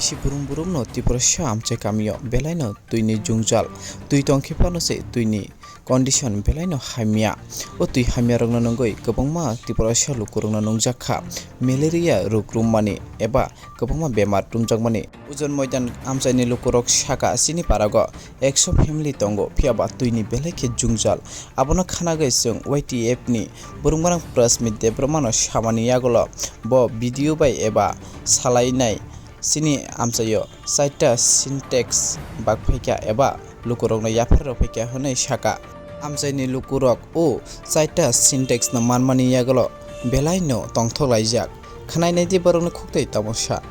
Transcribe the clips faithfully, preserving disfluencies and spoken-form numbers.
Bisi burum burumno Tiprasa amchai kamio belaino twini jwngjal, twi tongkhe phano se twini condition belaino hamya. O twi hamyarokno nungwi kwbangma Tiprasa lukurokno nungjak kha malaria rok rummani eba kwbangma bemar tumjakmani. Ujon Moidan amchaini lukurok saka chini parago ekso family tongo, phiyaba twini belai khe jwngjal. Abono khanagwi chwng Y T F ni Burungbarang Prasmit Debbarmano samani yagulo bo video bai eba salainai chini amchaio chaita Sintex bakphaikha eba lukurokno yapharwi rwphaikha hwnwi saka. Amchaini lukurok o chaita Sintex no manmani yagulo belaino tongthok laijak. Khwnainaidi borokni khuktwi tamo sa.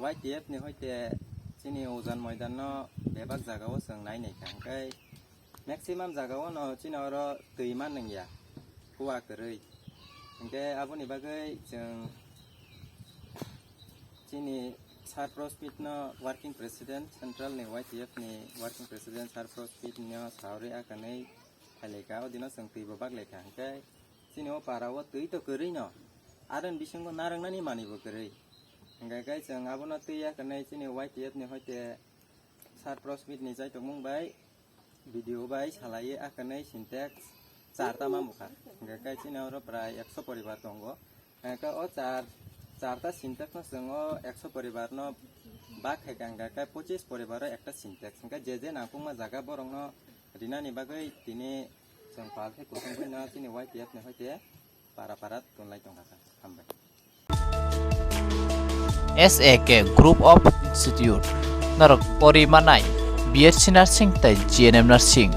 Y T F ni hoite chini Ujon Moidan no bebak jagao chwng nainai kha, hwnkhe maximum jagao no chini oro twi man wngya, kuwa kwrwi. Hwnkhe aboni bagwi chwng chini Sir Prosmit no working president, central ni Y T F ni working president Sir Prosmit no sauri akanwi phailaikha, o dino chwng twibo baklaikha. Hwnkhe chini o para o twi to kwrwi no, aroni bisingo narwknani manwi bo kwrwi. Hwnkhe khe chwng abono twi akanwi chini Y T F ni hoite Sir Prosmit ni jaitokmung bai video bai salaiwi akanwi Sintex charta mamukha. Hwnkhe khe chini oro prai ekso poribar tongo. Hwnkhe o char, charta Sintex no chwng o ekso poribar no bak khaikha, hwnkhe khe pochis poribar o ekta Sintex. Hwnkhe je je nangkukma jaga borokno rinani bagwi tini chwng pal khe kuthum phano chini Y T F ni hoite para para tonlai tongkha. Hambai. S A K Group of Institute norok pori manai B S C Nursing tei G N M Nursing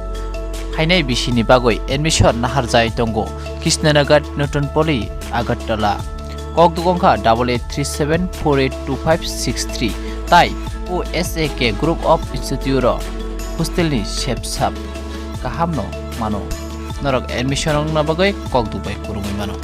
hainai bisini bagwi admission naharjai tongo Krishnanagar, Nutun Poli, Agartala. Kok dugong kha double eight three seven four eight two five six three tai o S A K Group of Institute o hostel ni sepsap kaham no mano. Norok admission wngna bagwi kok dubai kwrwngwi mano.